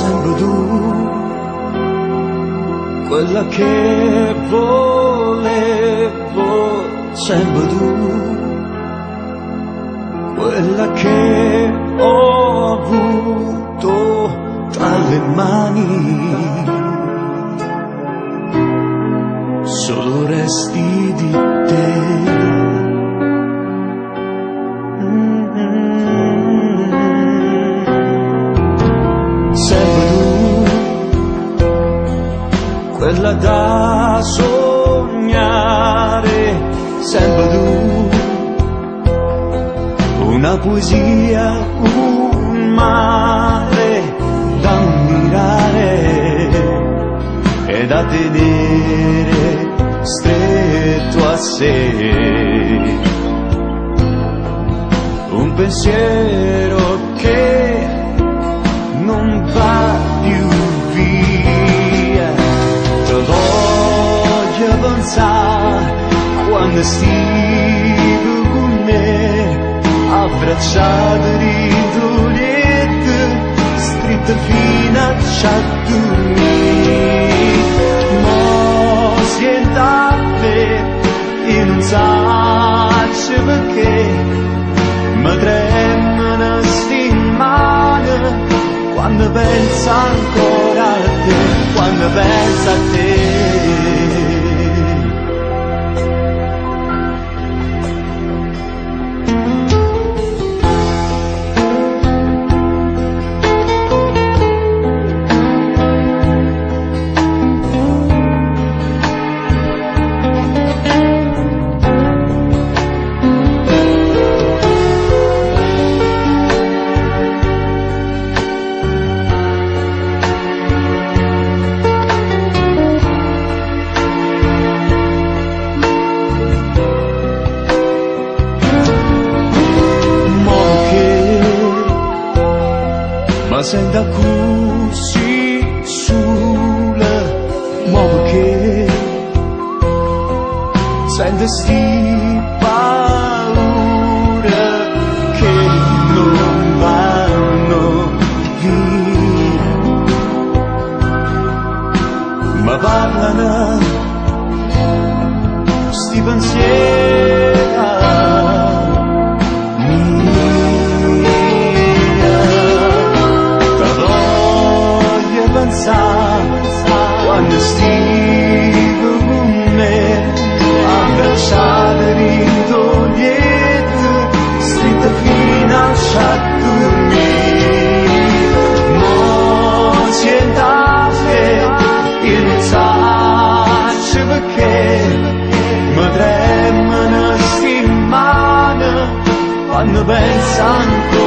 Sempre tu, quella che volevo, sempre tu, quella che ho avuto tra le mani, solo resti di te. Sempre tu, quella da sognare, sempre tu, una poesia, un mare da ammirare e da tenere stretto a sé. Un pensiero che non va più via. Te voglio pensare quando stive con me, abbracciato dentro letto, stretto fino a dormire. Mo siento a me e non saccio perché, mi tremano sti mani quando penso ancora a te, quando penso a te. Ma senta così sola, ma perché sente sti paure che non vanno via, ma parlano sti pensieri. Quando stive con me, abbracciata dentro letto, stretta fino a dormire. Mo siento a te e non saccio perché, mi tremano sti mani quando penso ancora.